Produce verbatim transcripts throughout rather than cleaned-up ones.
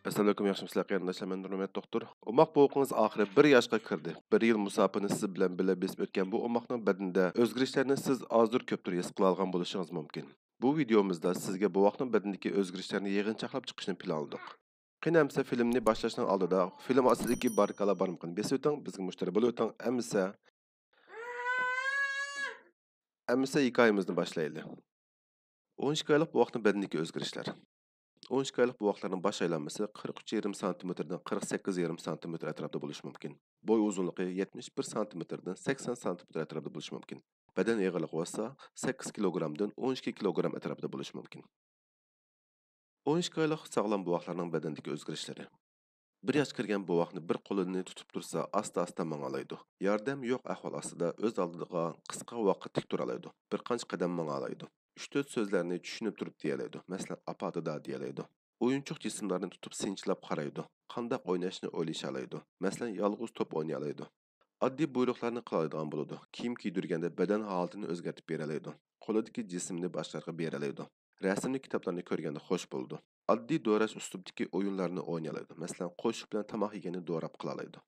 ئەسسالامۇئەلەيكۇم، ياخشىمۇسىلەر قېرىنداشلار؟ مەن نۇرمەمەت دوختۇر. ئوماق بوۋىقىڭىز ئاخىرى بىر ياشقا كىردى. بىر يىل مۇساپىنى سىز بىلەن بىللە بېسىپ ئۆتكەن بۇ ئوماقنىڭ بەدىنىدە ئۆزگىرىشلەرنى سىز ئازدۇر كۆپتۇر ھېس قىلالىغان بولۇشىڭىز مۇمكىن. بۇ ۋىدېئومىزدا سىزگە بوۋاقنىڭ بەدىنىدىكى ئۆزگىرىشلەرنى يىغىنچاقلاپ چىقىشنى پىلانلىدۇق. قېنى ئەمىسە، فىلىمنى باشلاشنىڭ ئالدىدا فىلىم ئاستىدىكى بارىكاللا بارمىقىنى بېسىۋېتىڭ، بىزگە مۇشتەرى بولۇۋېتىڭ. ئەمىسە، ئەمىسە ھېكايىمىزنى باشلايلى. ئون ئىككى ئايلىق بوۋاقنىڭ بەدىنىدىكى ئۆزگىرىشلەر. ئون ئىككى ئايلىق بوۋاقلارنىڭ باش ئايلانمىسى قىرىق ئۈچ يېرىم سانتىمېتىردىن قىرىق سەككىز يېرىم سانتىمېتىر ئەتراپىدا بولۇشى مۇمكىن. بوي ئۇزۇنلۇقى يەتمىش بىر سانتىمېتىردىن سەكسەن سانتىمېتىر ئەتراپىدا بولۇشى مۇمكىن. بەدەن ئېغىرلىقى بولسا سەككىز كىلوگرامدىن ئون ئىككى كىلوگرام ئەتراپىدا بولۇشى مۇمكىن. ئون ئىككى ئايلىق ساغلام بوۋاقلارنىڭ بەدەندىكى ئۆزگىرىشلىرى. بىر ياشقا كىرگەن بوۋاقنى بىر قولىنى تۇتۇپ تۇرسا، ئاستا-ئاستا ماڭالايدۇ. ياردەم يوق ئەھۋال ئاستىدا ئۆز ئالدىغا قىسقا ۋاقىت تىك تۇرالايدۇ. بىر قانچە قەدەم ماڭالايدۇ. ئۈچ-تۆت سۆزلەرنى چۈشىنىپ تۇرۇپ دېيەلەيدۇ. مەسىلەن، «ئاپا، دادا» دېيەلەيدۇ. ئويۇنچۇق جىسىملارنى تۇتۇپ سىنچىلاپ قارايدۇ. قانداق ئويناشنى ئويلىشالايدۇ. مەسىلەن، يالغۇز توپ ئوينىيالايدۇ. ئاددىي بۇيرۇقلارنى قىلالايدىغان بولىدۇ. كىيىم كىيدۈرگەندە بەدەن ھالىتىنى ئۆزگەرتىپ بېرەلەيدۇ. قولىدىكى جىسمىنى باشقىلارغا بېرەلەيدۇ. رەسىملىك كىتابلارنى كۆرگەندە خوش بولىدۇ. ئاددىي دوراش ئۇسلۇبىدىكى ئويۇنلارنى ئوينىيالايدۇ. مەسىلەن، قوشۇپ بىلەن تاماق يېگەننى دوراپ قىلالايدۇ.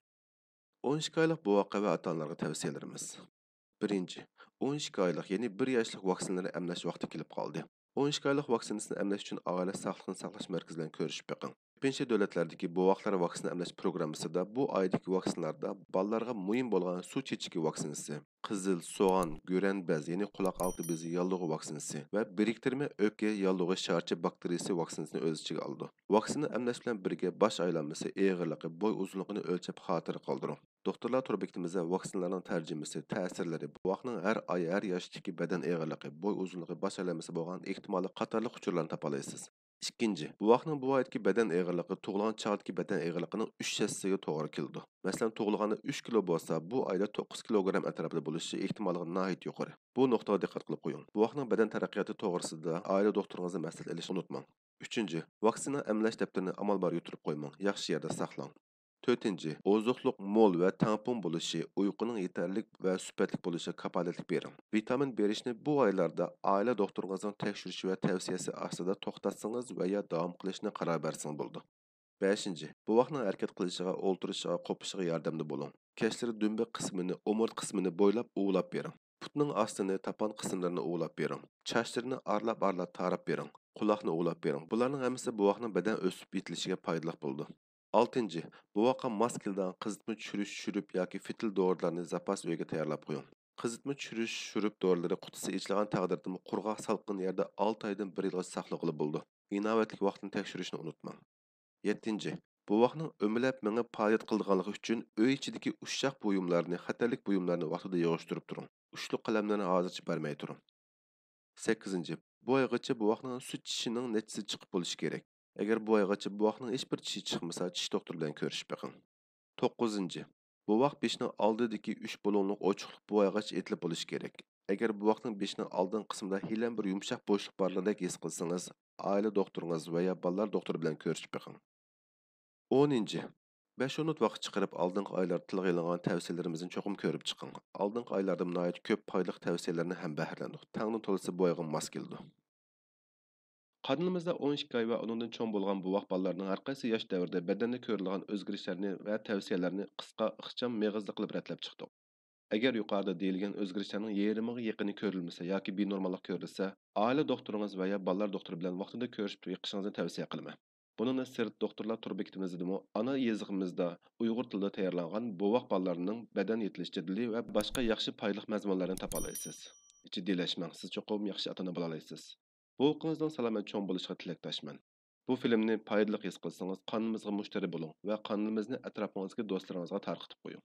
ئون ئىككى ئايلىق بوۋاققا ۋە ئاتا-ئانىلارغا تەۋسىيەلىرىمىز. بىرىنچى، ئون ئىككى ئايلىق، يەنى بىر ياشلىق ۋاكسىنىلىرى ئەملەش ۋاقتى كېلىپ قالدى. ئون ئىككى ئايلىق ۋاكسىنىسىنى ئەملەش ئۈچۈن ئائىلە ساقلىقىنى ساقلاش مەركىزى بىلەن كۆرۈشۈپ بېقىڭ. كۆپىنچە دۆلەتلەردىكى بوۋاقلار ۋاكسىنا ئەملەش پروگراممىسىدا بۇ ئايدىكى ۋاكسىنىلاردا بالىلارغا مۇھىم بولغان سۇ چېچىكى ۋاكسىنىسى، قىزىل، سوغان، گۆرەن بەز، يەنى قۇلاق ئالدى بېزى ياللۇغى ۋاكسىنىسى ۋە بىرىكتۈرمە ئۆپكە ياللۇغى شارچە باكتېرىيىسى ۋاكسىنىسىنى ئۆز ئىچىگە ئالىدۇ. ۋاكسىنا ئەملەش بىلەن بىرگە باش ئايلانمىسى، ئېغىرلىقى، بوي ئۇزۇنلۇقىنى ئۆلچەپ خاتىرە قالدۇرۇڭ. دوختۇرلار تور بېكىتىمىزدە ۋاكسىنىلارنىڭ تەرجىمىسى، تەسىرلىرى، بوۋاقنىڭ ھەر ئاي، ھەر ياشتىكى بەدەن ئېغىرلىقى، بوي ئۇزۇنلۇقى، باش ئايلانمىسى بولغان ئېھتىماللىق قاتارلىق ئۇچۇرلارنى تاپالايسىز. ئىككىنچى، بوۋاقنىڭ بۇ ئايدىكى بەدەن ئېغىرلىقى تۇغۇلغان چاغدىكى بەدەن ئېغىرلىقىنىڭ ئۈچ ھەسسىسىگە توغرا كېلىدۇ. مەسىلەن، تۇغۇلغاندا ئۈچ كىلو بولسا، بۇ ئايدا توققۇز كىلوگرام ئەتراپىدا بولۇشى ئېھتىماللىقى ناھايىتى يۇقىرى. بۇ نۇقتىغا دىققەت قىلىپ قويۇڭ. بوۋاقنىڭ بەدەن تەرەققىياتى توغرىسىدا ئائىلە دوختۇرىڭىزدىن مەسلىھەت ئېلىشنى ئۇنتۇماڭ. ئۈچىنچى، ۋاكسىنا ئەملەش دەپتىرىنى ئامال بار يۈتتۈرۈپ قويماڭ، ياخشى يەردە ساقلاڭ. تۆتىنچى، ئوزۇقلۇق مول ۋە تەڭپۇڭ بولۇشى، ئۇيقۇنىڭ يېتەرلىك ۋە سۈپەتلىك بولۇشىغا كاپالەتلىك بېرىڭ. ۋىتامىن بېرىشنى بۇ ئايلاردا ئائىلە دوختۇرىڭىزنىڭ تەكشۈرۈشى ۋە تەۋسىيەسى ئاستىدا توختاتسىڭىز ۋە يا داۋام قىلىشنى قارار بەرسىڭىز بولىدۇ. بەشىنچى، بوۋاقنىڭ ھەرىكەت قىلىشىغا، ئولتۇرۇشىغا، قوپۇشىغا ياردەمدە بولۇڭ. كەچلىرى دۈمبە قىسمىنى، ئومۇرتقا قىسمىنى بويلاپ ئۇۋىلاپ بېرىڭ. پۇتنىڭ ئاستىنى، تاپان قىسىملىرىنى ئۇۋىلاپ بېرىڭ. چاچلىرىنى ئارىلاپ-ئارىلاپ تاراپ بېرىڭ. قۇلاقنى ئۇۋىلاپ بېرىڭ. بۇلارنىڭ ھەممىسى بوۋاقنىڭ بەدەن ئۆسۈپ يېتىلىشىگە پايدىلىق بولىدۇ. ئالتىنچى، بوۋاققا ماس كېلىدىغان قىزىتما چۈشۈرۈش شۇرۇپ ياكى فىتىل دورىلارنى زاپاس ئۆيگە تەييارلاپ قويۇڭ. قىزىتما چۈشۈرۈش شۇرۇپ دورىلىرى قۇتىسى ئېچىلغان تەقدىردىمۇ قۇرغاق سالقىن يەردە ئالتە ئايدىن بىر يىلغىچە ساقلىغىلى بولىدۇ. ئىناۋەتلىك ۋاقتىنى تەكشۈرۈشنى ئۇنتۇماڭ. يەتتىنچى، بوۋاقنىڭ ئۆمىلەپ مېڭىپ پائالىيەت قىلىدىغانلىقى ئۈچۈن ئۆي ئىچىدىكى ئۇششاق بۇيۇملارنى، خەتەرلىك بۇيۇملارنى ۋاقتىدا يىغىشتۇرۇپ تۇرۇڭ. ئۇچلۇق قەلەملەرنى ھازىرچە بەرمەي تۇرۇڭ. سەككىزىنچى، بۇ ئايغىچە بوۋاقنىڭ سۈت چىشىنىڭ نەچچىسى چىقىپ بولۇشى كېرەك. ئەگەر بۇ ئايغىچە بوۋاقنىڭ ھېچبىر چىشى چىقمىسا، چىش دوختۇرى بىلەن كۆرۈشۈپ بېقىڭ. توققۇزىنچى، بوۋاق بېشىنىڭ ئالدىدىكى ئۈچ بۇلۇڭلۇق ئوچۇقلۇق بۇ ئايغىچە ئېتىلىپ بولۇشى كېرەك. ئەگەر بوۋاقنىڭ بېشىنىڭ ئالدىنقى قىسمىدا ھېلىھەم بىر يۇمشاق بوشلۇق بارلىقىدەك ھېس قىلسىڭىز، ئائىلە دوختۇرىڭىز ۋە يا بالىلار دوختۇرى بىلەن كۆرۈشۈپ بېقىڭ. ئونىنچى، بەش مىنۇت ۋاقىت چىقىرىپ ئالدىنقى ئايلاردا تىلغا ئېلىنغان تەۋسىيەلىرىمىزنى چوقۇم كۆرۈپ چىقىڭ. ئالدىنقى ئايلاردىمۇ ناھايىتى كۆپ پايدىلىق تەۋسىيەلەردىن ھەمبەھىرلەندۇق. تەڭنىڭ تولىسى بۇ ئايغا ماس كېلىدۇ. قانىلىمىزدا ئون ئىككى ئاي ۋە ئۇنىڭدىن چوڭ بولغان بوۋاق بالىلارنىڭ ھەرقايسى ياش دەۋرىدە بەدەندە كۆرۈلىدىغان ئۆزگىرىشلەرنى ۋە تەۋسىيەلەرنى قىسقا، ئىخچام، مېغىزلىق قىلىپ رەتلەپ چىقتۇق. ئەگەر يۇقىرىدا دېيىلگەن ئۆزگىرىشلەرنىڭ يېرىمىغا يېقىنى كۆرۈلمىسە ياكى بىنورماللىق كۆرۈلسە، ئائىلە دوختۇرىڭىز ۋە يا بالىلار دوختۇرى بىلەن ۋاقتىدا كۆرۈشۈپ بېقىشىڭىزنى تەۋسىيە قىلىمەن. بۇنىڭدىن سىرت، دوختۇرلار تور بېكىتىمىزدىمۇ ئانا يېزىقىمىزدا ئۇيغۇر تىلىدا تەييارلانغان بوۋاق بالىلارنىڭ بەدەن يېتىلىش جەدۋىلى ۋە باشقا ياخشى پايدىلىق مەزمۇنلارنى تاپالايسىز. جىددىيلەشمەڭ، سىز چوقۇم ياخشى ئاتا-ئانا بولالايسىز. بوۋىقىڭىزنىڭ سالامەت چوڭ بولۇشىغا تىلەكداشمەن. بۇ فىلىمنى پايدىلىق ھېس قىلسىڭىز، قانىلىمىزغا مۇشتەرى بولۇڭ ۋە قانىلىمىزنى ئەتراپىڭىزدىكى دوستلىرىڭىزغا تارقىتىپ قويۇڭ.